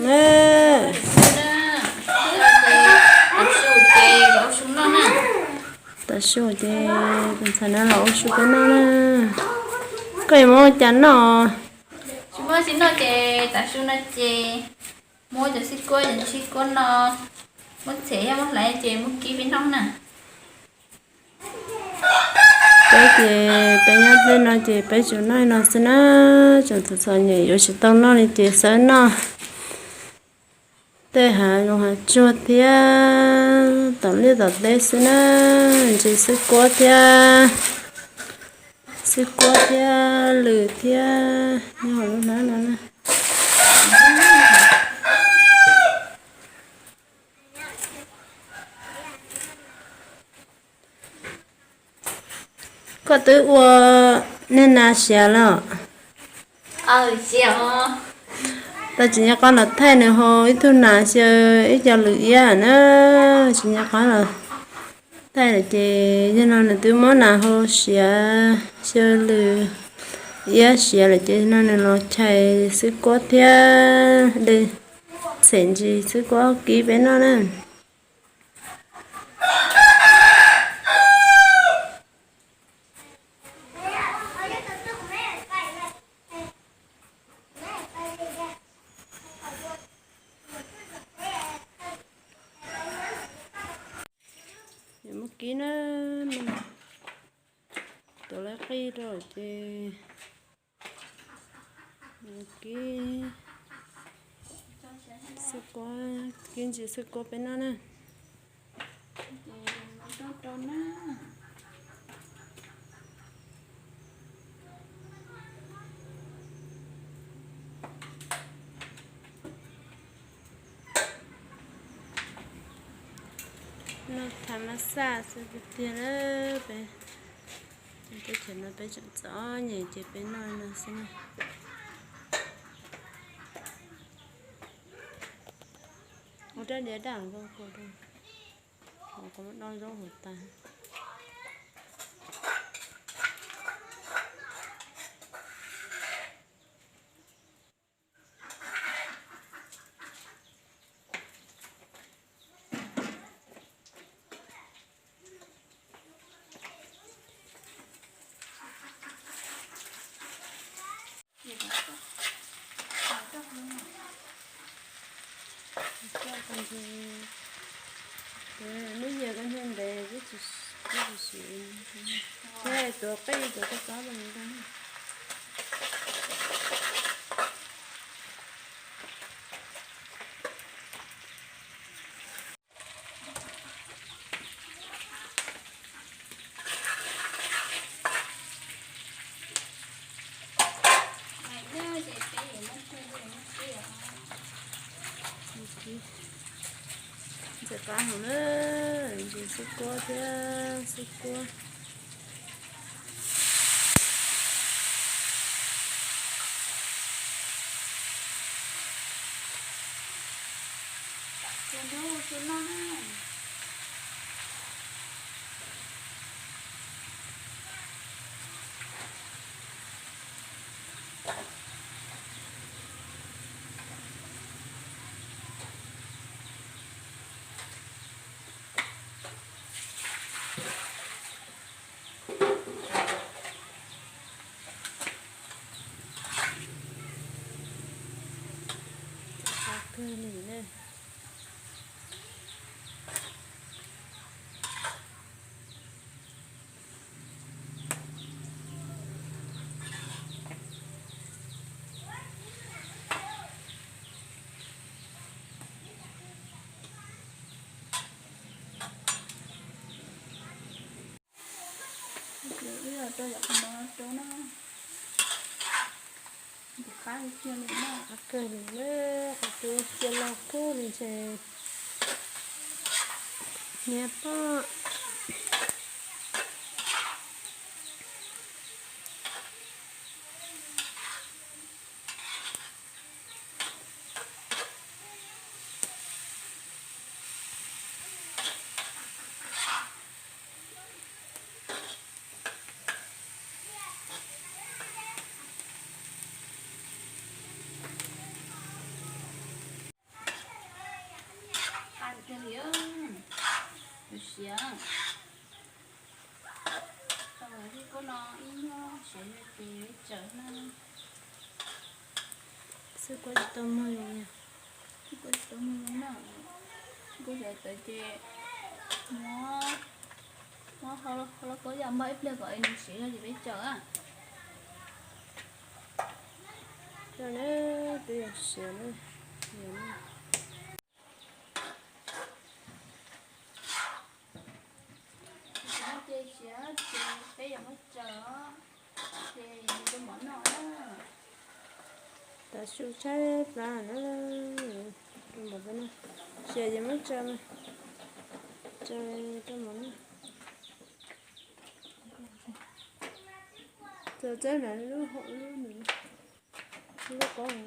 Tav su ces tus ntxhais no los ua su peb noj na. Koj yuav muab ua cas noj? Tsis muaj tsis noj ces tav su no ces muab cov xib kuab, cov xib kuab no muab txhem thiab muab hlais ces muab kib peb noj na. Peb ces peb nyob tej no ces peb tsuas noj no xwb na. Tsoom txom nyem yuav tsis tau noj li ces xav noj tej hav zoov hav tsuag thiab tom liaj tom teb xwb na. Ntsis xwb kuab thiab, xwb kuab thiab lws thiab nyob hauv lub hnab no na. Koj twb ua niag nas siav los? Tau tsis nco qab los thaij nws hau ib tug nas xyaw ib co lws iab na. Tsis nco qab los thaij lawm ces yog no nws twb muab nas hau siav xyaw lws iab siav lawm ces no nws los chais xwb kuab thiab de txhem ntsis xwb kuab kib peb noj na. Muab kib na, tuav lawv qij rau ces kib xwb kuab, kib ntsis xwb kuab peb noj na. Noj thav mab xaj xwb tiag tiag na. Peb, teb chaws no peb tseem txom nyem ces peb noj no xwb na. Ua rab diav daj nkaus, kuv muab dob zaub hauv tas. Neb yog koj nyob ntev, twb tsis siv, thiab tuav qij tuav koj txob los ntag. Ntxim qab heev na, ntsis xwb kuab thiab xwb kuab. Qab kawg li na. Wb rau yam qhov no rau na. Ntxim qab tiag li na. Qab kawg li na, qhov cub cia loj kub li ntshe. Niam pog. Ces peb tsaws na. Xwb kuab tsis tau muag zoo, xwb kuab tsis tau muag zoo na. Xwb kuab tsaws tawv ces muab, muab hau lauj kaub yaj npog ib pliag kom nws siav zog ces peb tsaws na. Coj na, peb yuav siav na. Ces siav ces peb yuav muab tsaws, ces rau mov noj na. Tav su tshaib plab na, rau mov peb noj. Siav ces muab tsaws, tsaws rau mov noj. Tsaws tsaib na, lub hauv lub nws, lub kaub.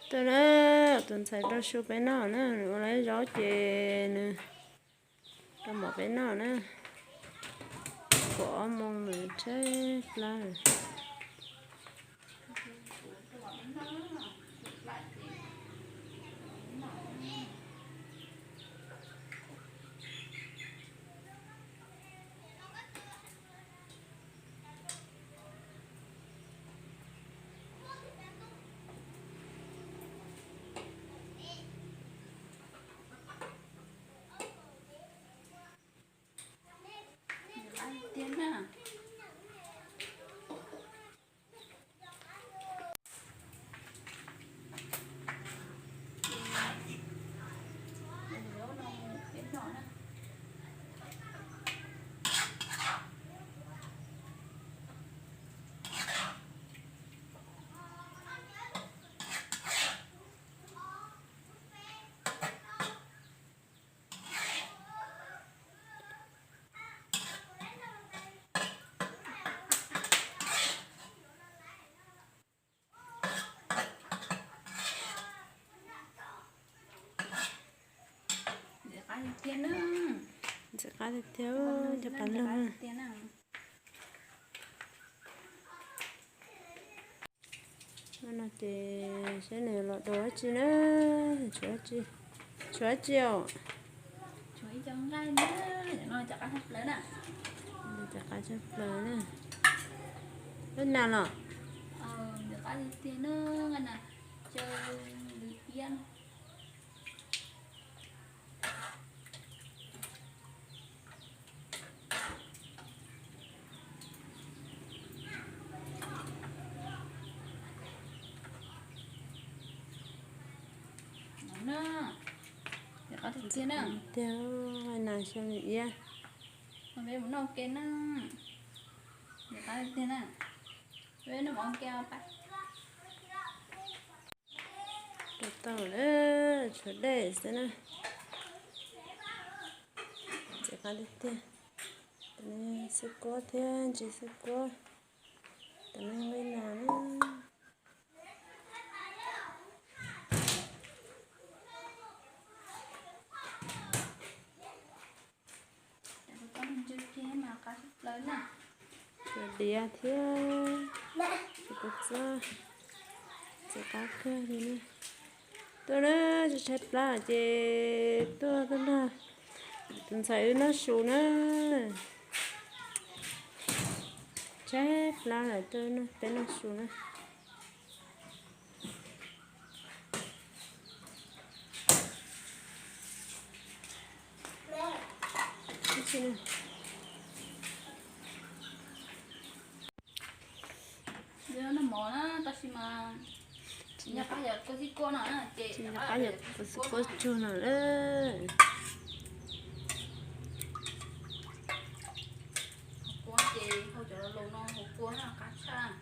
Tuaj na, tus ntxhais rau su peb noj na, nws ua lawv zaub ces nws rau mov peb noj na. Kaum ob moos lawm tshaib plab lawm. Tiag na. Ntxim qab tiag tiag, cov pas lug. No ces saib nws los dua dab tsi na. Tshuav dab tsi os? Tshuav ib co nqaij na, no cov qab tshaj plaws na. Cov qab tshaj plaws na. Lub nas los? Ntxim qab tiag tiag na, nqaij nas, caw lwm iab. Tiag, nas xyaw lwm iab. Peb mus noj ke na. Tiag, peb noj mov ke. Rau tau lawm, tshuav dej xwb na. Ntxim qab tiag tiag. Tam no xwb kuab thiab ntsis xwb kuab. Tam no nqaij nas na. Diav thiab, tsis kub txob, ntxim qab kawg li na. Tuaj na, tshaib tshaib plab ces tuaj, tuaj nrog tus ntxhais wb noj su na. Tshaib plab lawm tuaj nrog peb noj su na. Noj mov na, tab sis mas tsis nco qab yog kua xib kuab no na, ces tsis nco qab yog kua xib kuab tsuag no lawm. Hauv kua ces hau cov laus no hauv kua na qab tshaj.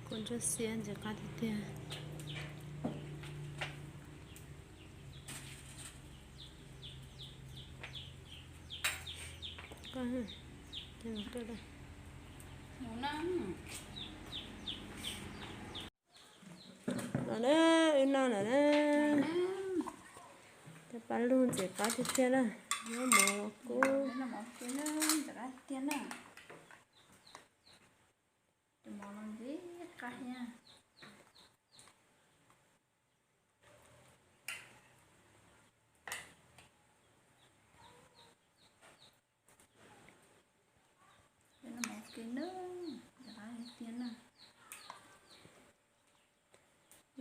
Kua ntsuab xiab ntxim qab tiag tiag. Los na, wb noj lawm na. Cov pas lug ntxim qab tiag tiag na. Nyob mov los kub. Tus mov no ntxim qab thiab.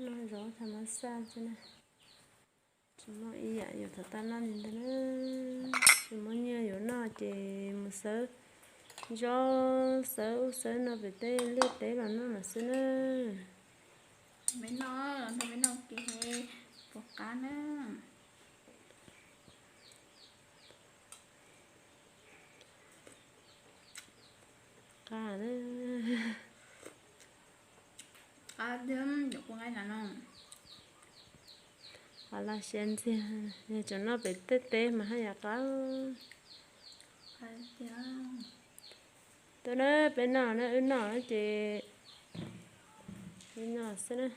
Noj zov tham mas xaj xwb na. Tsis muaj ib yam yuav thaum tau noj li ntag na. Tsis muaj nyiaj yuav noj ces mus xawb zov xawb ub xawb no pem tej liaj teb los noj lawm xwb na. Me noj los nrog me noj kev puas qab na. Qab na. Qab thiab, kuv nqaij na no. Qab laj siab ntxiag, yog tseem noj pem tej teb mas haj yam qab. Tuaj na, peb noj na, wb noj ces wb noj xwb na.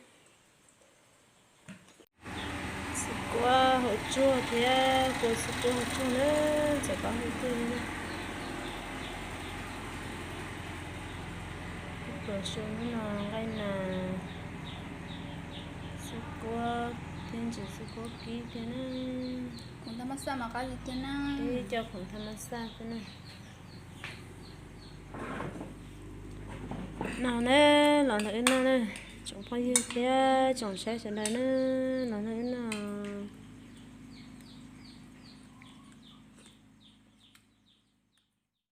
Xwb kuab hauv tsuag thiab, kua xwb kuab hauv tsuag na, txawm pab hu twg na. Ib pluas su hnub no nqaij nas, xwb kuab thiab ntsis xwb kuab kib thiab na. Khoom tham mas xaj mas qab li thiab na. Ib co khoom tham mas xaj thiab na. Noj na, los nrog wb noj na, tsoom phooj ywg thiab tsoom saib sawv daws na, los nrog wb noj.